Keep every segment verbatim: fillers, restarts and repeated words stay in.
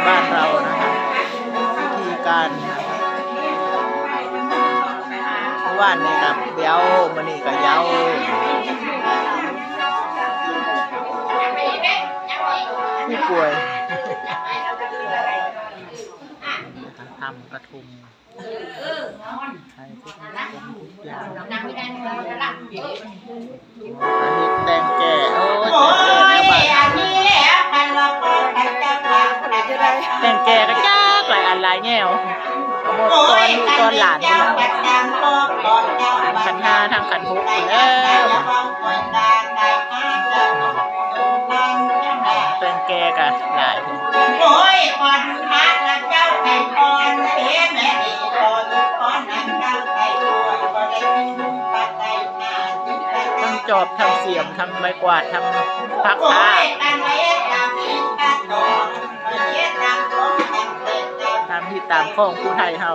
บ้านเรานะคะ วิธีการนะคะ ทุกวันนี้ครับ เดี๋ยวมื้อนี้ก็ยาว ผู้ป่วย ทำกระทง ขายทุกอย่าง แต่งแก่ โอ้ย แต่งแก่แนวบ้าน แต่งแก่ก็จักหลายอันหลายแนว หมดตอนลูกตอนหลานนี่แหละ ขันห้าทั้งขันหกนี่แหละ แต่งแก่ก็หลาย โอ้ย ขอดูพระเจ้าให้พรเด้อแม่เด้อ ขอดูพรนำเจ้าให้พร ขอได้ยินพระไตรมาส ทั้งจอบ ทั้งเสียม ทั้งไม้กวาด ทั้งผัก โอ้ ผ้า ย กันไว้ตามที่พระสอน ขอเฮ็ดตามของตั้งแต่เก่า ตามที่ตามของผู้ไทยเฮา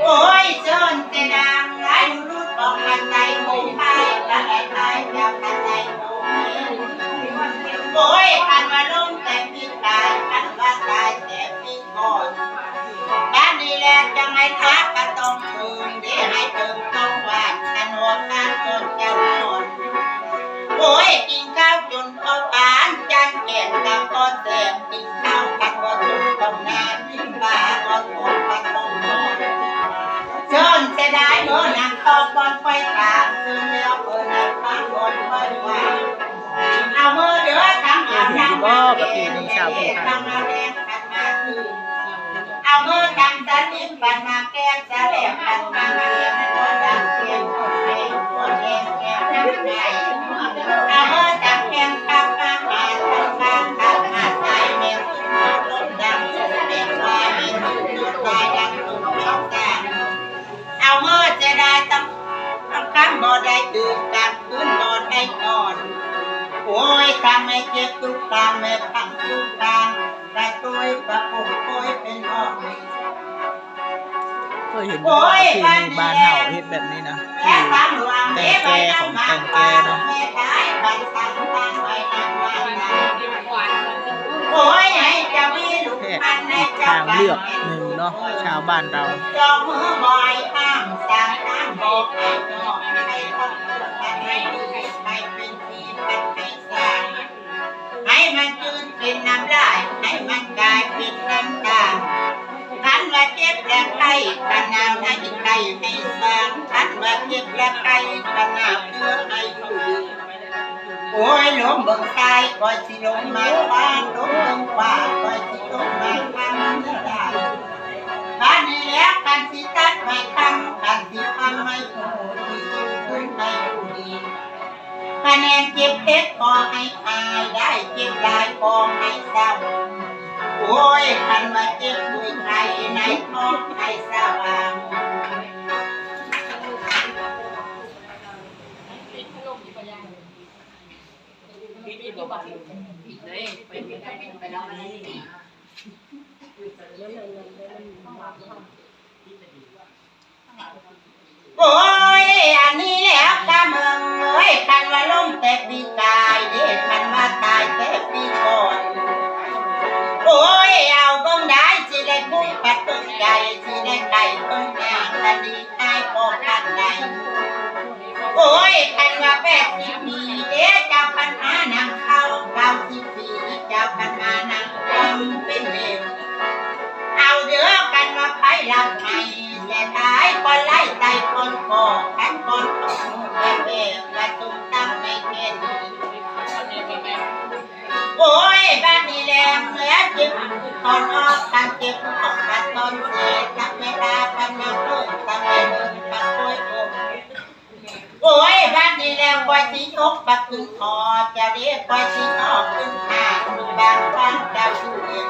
โอ้ย เชิญแต่นางร้ายมนุษย์ออกมาไต่หมู่พาย ก็ให้ตายจากกันไต่หมู่นี้ โอ้ย คันว่าลงแต่ปีกาย คันว่าตายแต่ปีก่อน บ้านนี้แหละจังให้พระก็ต้องเพิ่ง ได้ให้เพิ่งต้องวาด คันว่าการก่อนเจ้าก่อน โอ้ย กินข้าวจนพอปาน จานแกงก็พอแสบ กินข้าวก็พอจุกต้องน้ำ กินปลาก็พอปลาต้องนอน เชิญเสียดายเนาะ นางตอบก่อนค่อยถาม เชิญแล้วเออนางฟังก่อนค่อยว่า เอามือเด้อทำเอานางมาแกง ทำเอาแรงขันมาคืน เอามือทำสนิมบันมาแกง สะแหลมบันมาเรียน หัวดำเทียนหัวแดงหัวแดงแกงน้ำใจ เอามือทำแกงปากปากปากปากปากปากใส่แม่ เอาเมื่อจะได้ต้องทำบ่ได้ตื่นกลางคืนบ่ได้นอน โอ้ยทำให้เจ็บทุกทางแม่พังทุกทางกระตุยกระปุกโอยเป็นออก เคยเห็นอยู่บ่ ประเพณีบ้านเฮาเฮ็ดแบบนี้นะ คือแต่งแก่ของแต่งแก่เนาะ แพทย์อีกทางเลือกหนึ่งเนาะ ชาวบ้านเรา ให้มันจืดเป็นน้ำลาย ให้มันกลายเป็นน้ำตา คันว่าเจ็บและไข้ ก็หนาวให้ไข้ให้สาง คันว่าเจ็บและไข้ ก็หนาวเพื่อให้อยู่ดี โอ้ย ลมเบิ่งซ้าย คอยสิลงมาขวาง ลมเบิ่งขวา คอยสิลงมาทางนี้ได้ บ้านนี้แล้วคันสิตัดไม้คำ คันสิทำไม้โพธิ์ สิขึ้นไปผู้ดี คะแนนเจ็บเล็กขอให้หาย ได้เจ็บหลายขอให้เศร้า โอ้ย คันว่าเจ็บป่วยไข้ในท้องให้สว่าง โอ้ย อันนี้แล้วกะเมิงเอ้ย คันว่าลงแต่ปีกายเด้ คันว่าตายแต่ปีก่อน โอ้ย เอาเบิ่งได้ สิได้คุ้มปัดเบิ่งใจ สิได้ไก่เบิ่งหน้า คันดีตายก็คันใด โอ้ย คันว่าแปดสิบปีเด้ เจ้าคันหานังเข้า เก้าสิบปีเจ้าคันหานังคว่ำเป็นเลว เอาเด้อกันว่าไผหลับให้แต่ตายก่อนไล่ไต่ก่อนก่อกันก่อนตกหมู่แต่แบบว่าตุ้มตั้มในแค่นี้ โอ้ย บ้านนี้แรงแล้วเจ็บตอนออกกันเจ็บออกกันตอนเสียจักเวลากันมาเพิ่มกันมาเพิ่มกันโอ้ยโอ้ย โอ้ย บัดนี้แล้วข้อยสิยกบักขึ้นคอ เจ้าเด้ข้อยสิยกขึ้นหา บางครั้งเจ้าอยู่เอง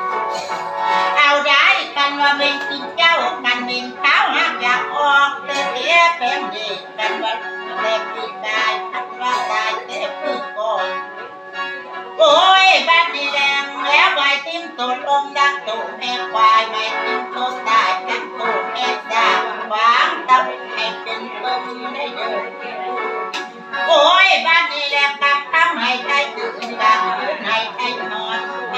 เอาได้กันว่าแม่นกินเจ้า กันแม่นข้าวหากอยากออก แต่เสียแปลงเดชกันว่าแต่ปีกายกันว่าตายแต่ปีก่อน โอ้ย บัดนี้แดงแล้วใบติมโตลงดังโตแม่ควาย ใบติมโตตายดังโตแม่สาว วางตำให้เป็นเบิ่งในเดิน โอ้ย บัดนี้แหละกลับคำให้ไทยตื่น กลับคืนให้ไทยนอน ไป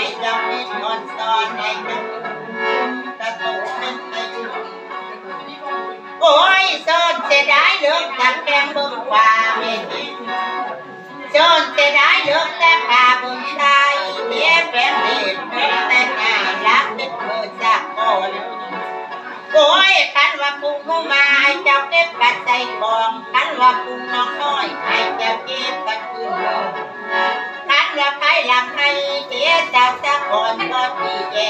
สอนให้ทั้งกระทบเป็นประโยชน์ โอ้ย สอนเสียดายเลิกจากแกมเบิ่งความเป็นจริง สอนเสียดายเลิกแต่ขาเบิ่งตายเสียแปลงเหตุแต่หน้ารักเป็นเกิดจากก่อน โอ้ย คันว่าปลูกหน่อไม้ให้เจ้าเก็บปัดใส่กอง คันว่าปลูกหน่ออ้อยให้เจ้าเก็บปัดขึ้นกอง คันว่าไผลำให้เสียเจ้าสะก่อนก็ดีแก่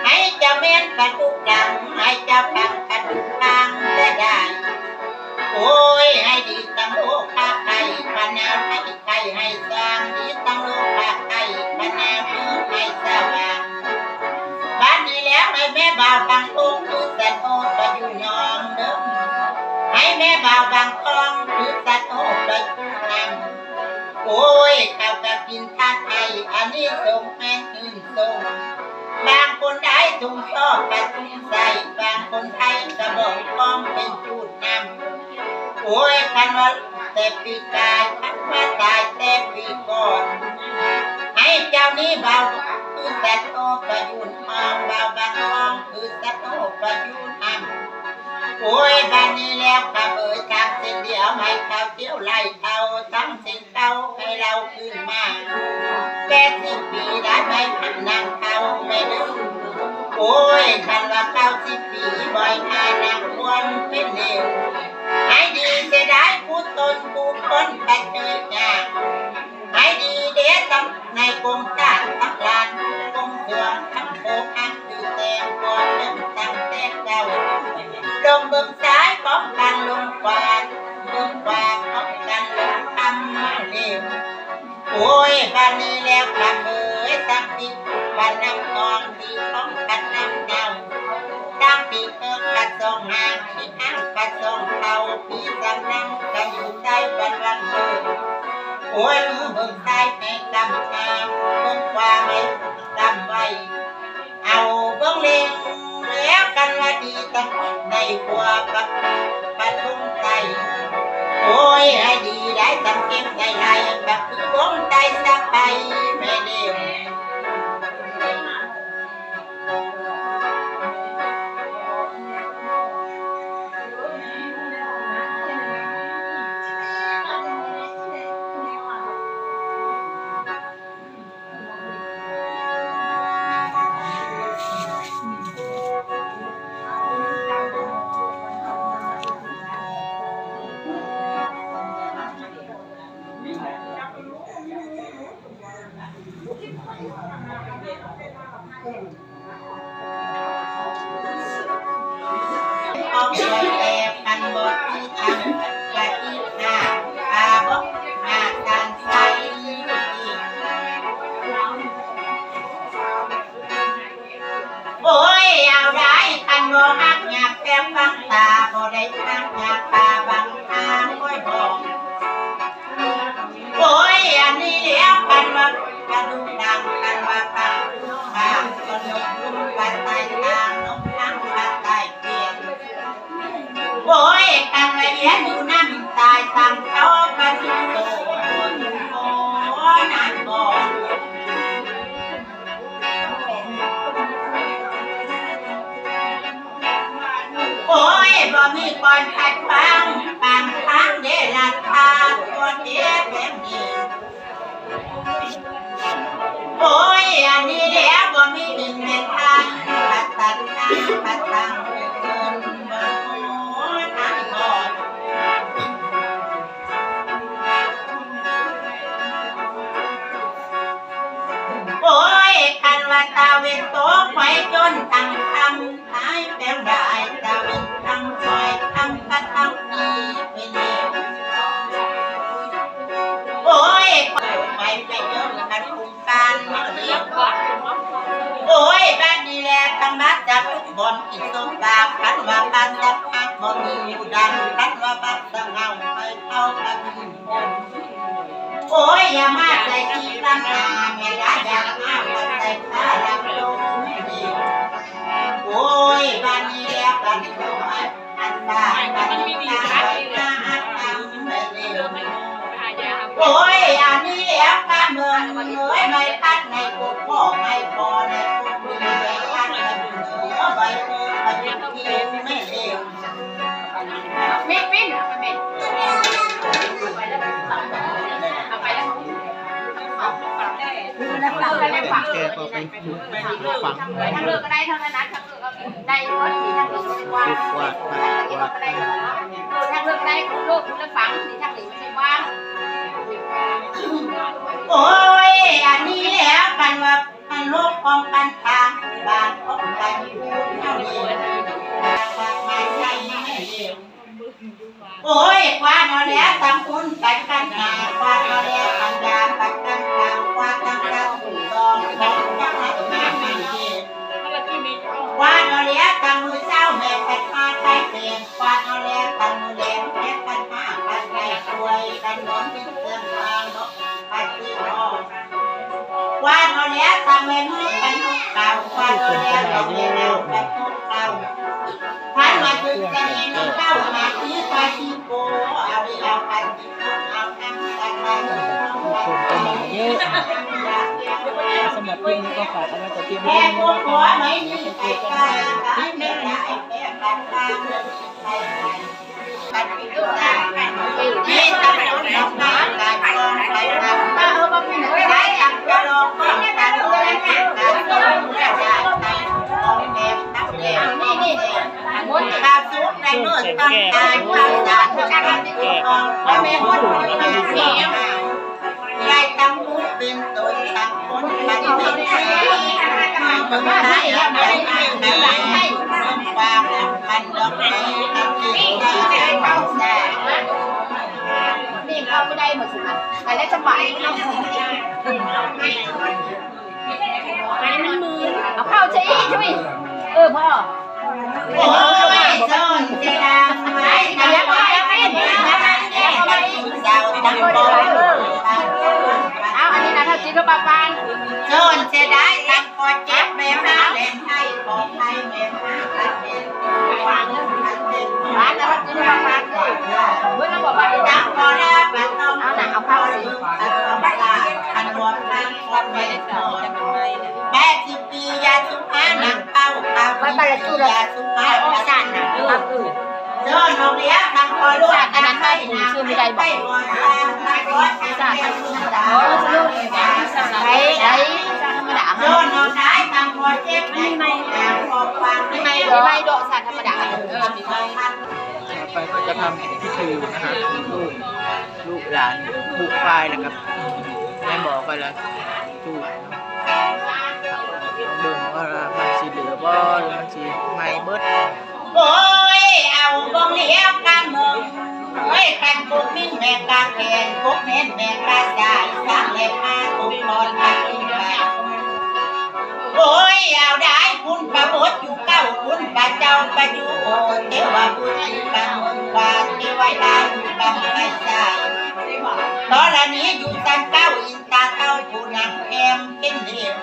ให้เจ้าแม่นกระดูกดัง ให้เจ้าพังกระดูกพังเสียดาย โอ้ย ให้ดีตั้งโลกาไก่ปะนาให้ไก่ให้สร้าง ดีตั้งโลกาไก่ปะนาเพื่อให้สว่าง บัดนี้แล้วให้แม่บ่าวบางองค์คือสะโนประยุนน้องเด้อ ให้แม่บ่าวบางองค์คือสะโนประยุนนำ โอ้ย เขากะกินทานให้อานิสงส์แม่นชื่นชม บางคนได้ทุงชอบประทุงใส่ บางคนไทยกระบอกกองเป็นจุดนำ โอ้ย คันว่าแต่ปีกายคันว่าตายแต่ปีก่อน ให้เจ้านี้บ่าวคือสะโนประยุนหอม บ่าวบางกองคือสะโนประยุนนำ โอ้ย บัดนี้แล้วข้าเอ่ยทางเส้นเดียวให้เขาเที่ยวไล่เขาทั้งเส้นเก่าให้เราขึ้นมา แปดสิบปีได้ไหมพันนางเขาไม่ลืม โอ้ย คันว่าเก้าสิบปีบ่อยพานางควรเป็นเลว ให้ดีเสียดายผู้ตนผู้คนไปเจอยาก ให้ดีเด้อตั้งในกรมศาสตร์ทั้งหลานกรมหลวงทั้งโคกอันคือแตงก่อนเริ่มตั้งแต่เก่า ลงเบิ่งซ้ายพร้อมกันลงขวา ลงขวาพร้อมกันลงคำมาเร็ว โอ้ย บัดนี้แล้วข้าเอ่ยทั้งที่บ้านน้ำนองที่ของกันน้ำเน่า ทั้งที่เอิ้นกระทรวงงานที่อ้างกระทรวงเก่าที่สำนักก็อยู่ใต้บัลลังก์เดิม โอ้ย มือเบิ่งซ้ายแม่กำหา เบิ่งขวาแม่กำไว้ เอาเบิ่งเล็งแล้วกันว่าดีตั้งในบัวปะปะทุงไต โอ้ย ให้ดีได้ตั้งเก็บได้หลายก็คือวงไตสะไปแม่เดียว ออกรอยแตกกันบ่ที่ทางกะทิหน้าปลาบ่หน้าการใส โอ้ย เอาได้คันบ่ฮักหยาบแก้มบังตา บ่ได้ฮักหยาบตาบังตา โอ้ย บอก โอ้ย อันนี้แล้วคันว่ากระดูกดัง คันว่าปากปากก็นกยุงปลาตายตางนกทั้งปลาตายเปลี่ยน โอ้ย คันว่าเรียนอยู่น้ำตายตามเขาปฏิโตโอ้ย นั้นบอก โอ้ย บ่มีก่อนขัดขวางปางทางเดรัจฉานตัวเทพแห่งนี้ โอ้ย อันนี้แล้วบ่มีหนึ่งในทางขัดตัดทางขัดทางเดินบ่ทางก่อน โอ้ย คันว่าตาเวนโตไปจนตั้งคำตายแปลงได้ตาเวนตั้งซอยคำกระทำดีไปแล้ว โอ้ย ไปไปจนกระทุงการมาเรียก โอ้ย บัดนี้แหละทั้งบาดจากทุกบ่อนกินสมบาปคันว่าบาดจากพักบ่มีอยู่ดังคันว่าบาดสง่าไปเข้ากัน โอ้ย อย่ามาใส่ขี้ตั้งหน้า ไม่ได้อยากมาใส่ผ้ารับลม โอ้ย บัดนี้แล้วบัดนี้โอ้ย อันตาบัดนี้ตาไปหาอันตาไม่เร็ว โอ้ย อันนี้แล้วป้าเมือง โอ้ย ไม่พัดในกบพ่อไม่พอใน แก้ก็เป็น ทางเลือกก็ได้เท่านั้นนะ ทางเลือกก็ได้หมดนี่ ทางเลือกก็ได้กว้าง ทางเลือกก็ได้ ทางเลือกก็ได้ โอ้ย อันนี้แหละกันว่ามันโลกของปัญหา บางของปัญหา โอ้ย กว่าดเอาแล้วตั้งคุณไปกันหน้ากว่าดเอาแล้วตั้งยาไปกันหลังกว่าดตั้งกลางคุณตองของจังหวัดมาให้เอง กว่าดเอาแล้วตั้งมือเช้าแม่ปัดมาไทยเอง กว่าดเอาแล้วตั้งมือแลงแม่ปัดมาปัดไปช่วยกันนอนเป็นเครื่องรางเนาะ กวาดเอาแล้วทำให้ลูกกันทุกเก่ากวาดเอาแล้วทำให้เรากันทุกเก่าท่านมาถึงจะมีน้องเต้ามาที่ปาชิโกเอาไปเอาไปที่ต้นเอาทั้งสายไป คนก็มาเยอะ สำหรับคลิปนี้ก็ฝากเอาไว้แต่เพียงเท่านี้นะคะ แม่พวกหัวไม่มีใครกล้าขายไม่ได้แค่ปัดตาม ได้ทั้งผู้เป็นต้นทั้งคนมันเป็นแท้เมืองไทยและเมืองไทยในเมืองความรักมันดอกไม้ทั้งที่ได้ใจเขาแท้ นี่เข้าไม่ได้หมดสิคะไปแล้วจะไปเนาะไปมันมืนเอาเข้าจะอีกจุ้ยเออพ่อ โอ้ยโซนเจดาไม้ เอาอันนี้นะถ้าจิตก็ปาปาน โซนเจดาตั้งคอเจ็บแม่มาเล่นให้ของไทยแม่มาเล่น บ้านนะถ้าจิตก็ปาปานเว้ยแล้วบอกว่าตั้งคอแล้วปานต้องเอาหนังเอาเข้าสิ อันรวมทั้งคอมเมนต์แปดสิบ ปียาสุภานังเป้าเป้า มันไปละจุดละ ยาสุภา ออกสารนะ เออ เออ เจ้าน้องเลี้ยงนางคอยรู้ สารอันนั้นไม่ถูกชื่อไม่ได้บอก สารอันนั้นไม่ได้ ไอ้ไอ้สารธรรมดา เจ้าน้องนายนางคอยเจ็บในนางคอยฟังในไม่ดอกสารธรรมดา เออ ต่อไปก็จะทำพิธีนะฮะ ลูก ลูกหลานผูกฝ้ายแล้วก็แม่บอกไปแล้ว ตู้เนาะ เบิ่งว่ามันสิเหลือบ่ หรือมันสิไหม้เบิด โอ้ย เอาบ่งเลี้ยวกันมึง โอ้ย กันพวกนิ่งแม่กาแขนพวกเน้นแม่กาสายสร้างแหลกมาตกตอนมากินไป โอ้ย เอาได้คุณประบดอยู่เก้าคุณพระเจ้าประยุโอเทวบุตรีกันวาเทวดาอยู่กันไม่ใช่ธรณีอยู่ตันเก้าอินตาเก้าผู้นำแคมเป็นเหลว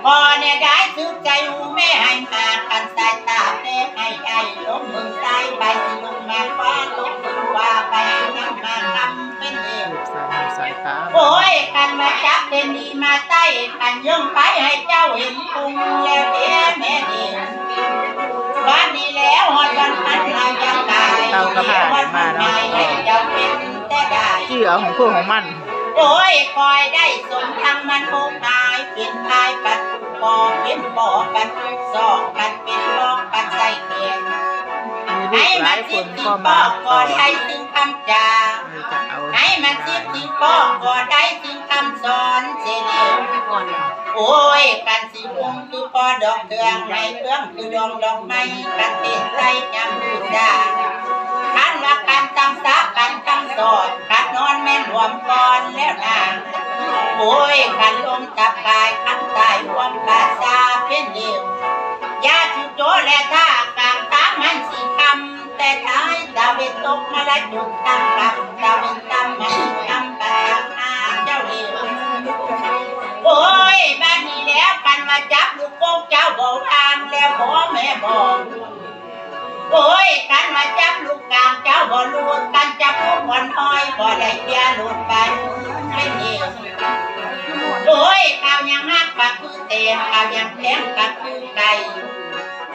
พ่อเนี่ยได้ซื้อใจหูแม่ให้มากันสายตาแม่ให้ได้ลงมือซ้ายไปสิลงมาขวาลงมือขวาไปสินั่งมาทำ เป็นเอง สายหูสายตา โอ้ย กันมาจับเป็นดีมาใต้กันย่องไปให้เจ้าเห็นพุงแล้วเด้แม่เด้บ้านนี้แล้วฮอดวันพันลายยังกาย เต้ากระพาเนี่ยมาเนาะ ให้เจ้าเป็นแต่ได้ ชื่อเอาของพวกของมัน โอ้ย คอยได้สมทั้งมันโมกายเป็นกายปัดปอเป็นปอปัดซอกปัดเป็นปอกปัดใส่แขน ให้มันสิบสิ่งปอกก็ได้สิ่งคำจา ให้มันสิบสิ่งปอกก็ได้สิ่งคำสอนเสน่ห์โอ้ย กันสิองค์คือปอดอกเครื่องให้เครื่องคือดองดอกไม้กันเต้นใส่ยามบูชาคันว่าการตั้งสากันตั้งสอดกันนอนแม่นรวมก่อนแล้วนางโอ้ย กันลมจับกายกันตายรวมภาษาเป็นเดียว ยาสุโจและท่ากลางทางมันสีคำแต่ท้ายตะเวนตกมาละจุดตั้งคำตะเวนตำมันตำปะตังหาเจ้าเดียวโอ้ย บ้านนี้แล้วกันมาจับลูกโป่งเจ้าบ่วางแล้วบ่แม่บอกโอ้ย กันมาจับลูกกลางเจ้าบ่รูดกันจับลูกอ่อนห้อยบ่ได้เสียหลุดไปเป็นเอง โอ้ยข้าวยังหักปากคือเตนข้าวยังแข็งปากคือไก่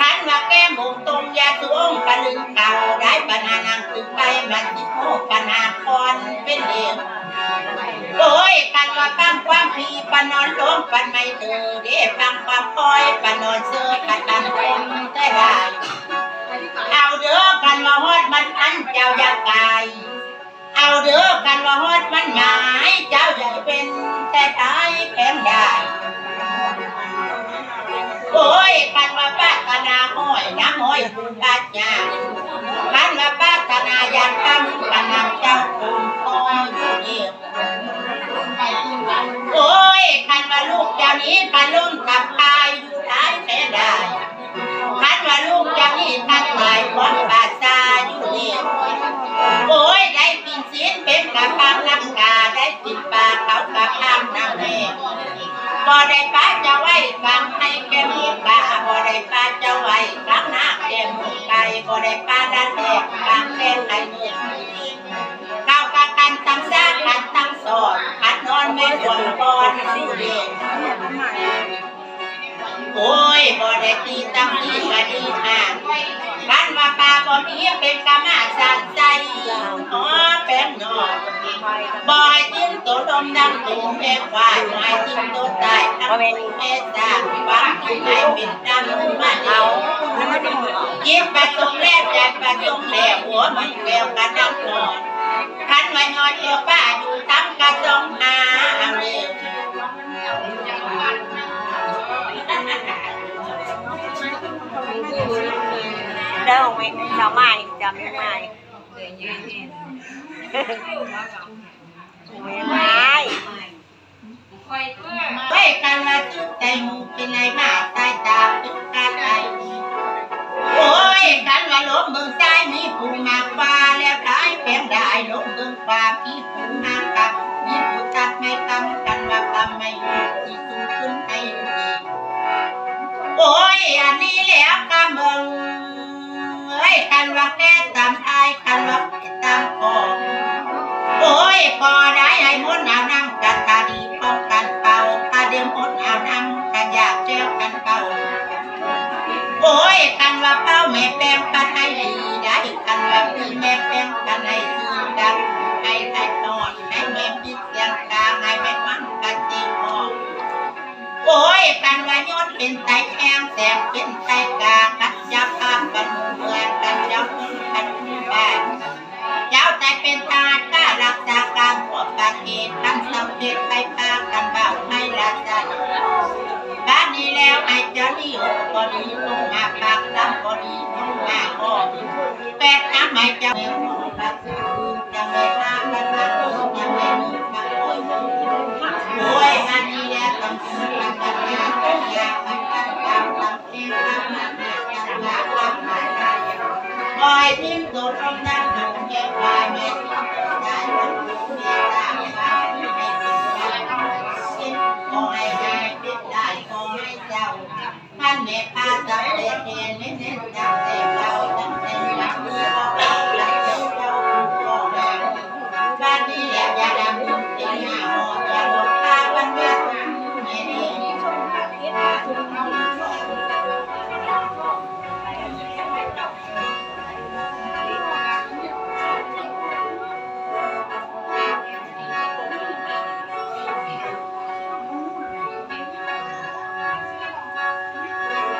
Kanwa kè mong tong ya tong paling kau dai pananang tupai mati ko panakon pele. Oi, kanwa pang kwang pi panon long pan mai de de pang kwang koi panon se katan kong te dai. Au de kanwa hot man an jau ya kai. Au de kanwa hot man mai jau ya pen te dai pen dai. Oi, kanwa pa kana hoi na hoi pa nya. Kanwa pa kana ya kan kana jau kum koi. Oi, kanwa luk jau ni kalum kapai dai pen dai. Kanwa luk jau ni kapai kwang pasa yu ni. Oi, dai pin sin pem kapang nang ka dai pin pa kau kapang nang ne. Bo dai pa jau ai kang hai kemi ka bo dai pa jau ai kang na kemi kai bo dai pa dai kang kemi kai ni. Kau ka kan tang sa kan tang so kan non me duam bon sule. Oi, bo dai ti tang ti ka di ha. Kanwa pa bo mi pe kama san sai. Oh, pen no. Bo ai tin to dom dang to me kwa no ai tin to tai tang to me sa. Bang to me pin tang ma de. Ki pa tong le tai pa tong le wo mi pe ka dang no. Kanwa nyo to pa du tang ka tong ha. Amen. เริ่มไหม จะไม่ จะไม่ไหม ไม่ไหม เว้ย กันว่าจุดใจหมู่เป็นไรมาตายตาเป็นกาไต โอ้ย กันว่าลมเบิ่งซ้ายมีผู้มากกว่า แล้วได้แปลงได้ลมเบิ่งขวามีผู้มากกับ มีผู้ตัดไม้กำกันว่ากำไม่อยู่ที่สูงขึ้นไปอยู่ดี โอ้ย อันนี้แล้วกำเบิ่ง เอ้ย กันว่าแก้ตามทาย กันว่าแก้ตามกอง โอ้ย พอได้ให้มนต์เอาน้ำกะตาดีป้องกันเป่า ถ้าเดิมมนต์เอาน้ำกะอยากแก้วกันเป่า โอ้ย กันว่าเป่าแม่แป้งกันให้ดีได้ กันว่าพี่แม่แป้งกันให้ซื้อดัง ให้ไทยทอด ให้แม่ปิดเสียงกลาง ให้แม่มันกันตีออก โอ้ย กันว่าโยนเป็นไตแข้งแสงเป็นไตกา กันจะพากันเมืองกันจะพึ่งกันบ้าน เจ้าแต่เป็นทหารกล้ารักษาการทั่วประเทศ กันสำเร็จไปพากันบ่าวให้ราชา บ้านนี้แล้วไอ้เจ้านี่โอ้ก็ดีลงมาปากดำก็ดีลงมาก็ดี แปดน้ำไอ้เจ้าแม่รู้ปากจะไม่ทราบกันมาโอ้จะไม่มีปากโอ้ยโอ้ยบ้านนี้แล้วต้องซื้อปากกันมาต้องยาปากกันตามตาม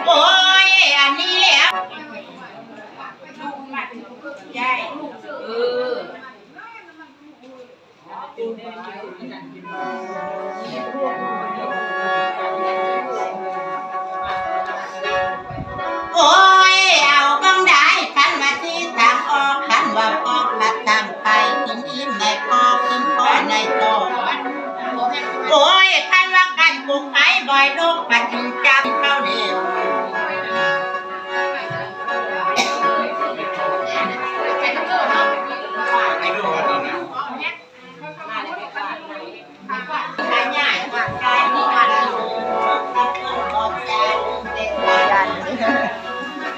โอ้ย อันนี้แหละ ยาย เออ โอ้ย เอาบังได้ คันว่าที่ทางออก คันว่าพอกมาทางไป กินอิ่มในคอ กินพอในตอ โอ้ย คันว่ากันกุกไก่บ่อยโลกปัดจับเข้าเดียว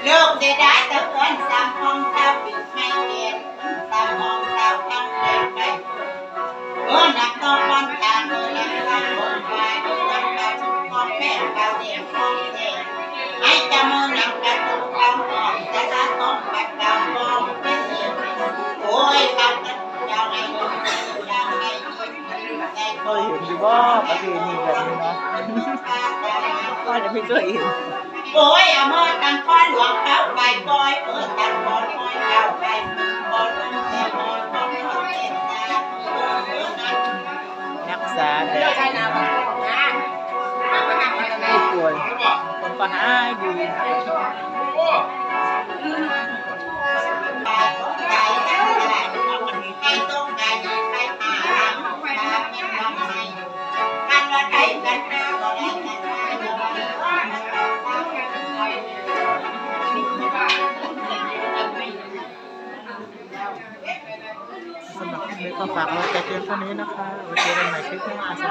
โลกเสียดายตะเกินสามห้องเศร้าปิดไม่เก็บสามห้องเศร้าทั้งแปดไป เมื่อนักต้องวันตาเมื่อนักต้องวันตาเมื่อนักตาทุกของแม่เก่าเด็กของเด็กให้จำเมื่อนักตาทุก Wow, pase ni vèt ni nwa. Olha, me tô indo. Foi a moda, olha o cowboy, foi a moda, olha o cowboy, olha o cowboy. Nèk sa a dèyè. Good boy. From behind you. Sou nan piblik an pa mwen tèt yo konnen nan ka retire nan piblik an sa.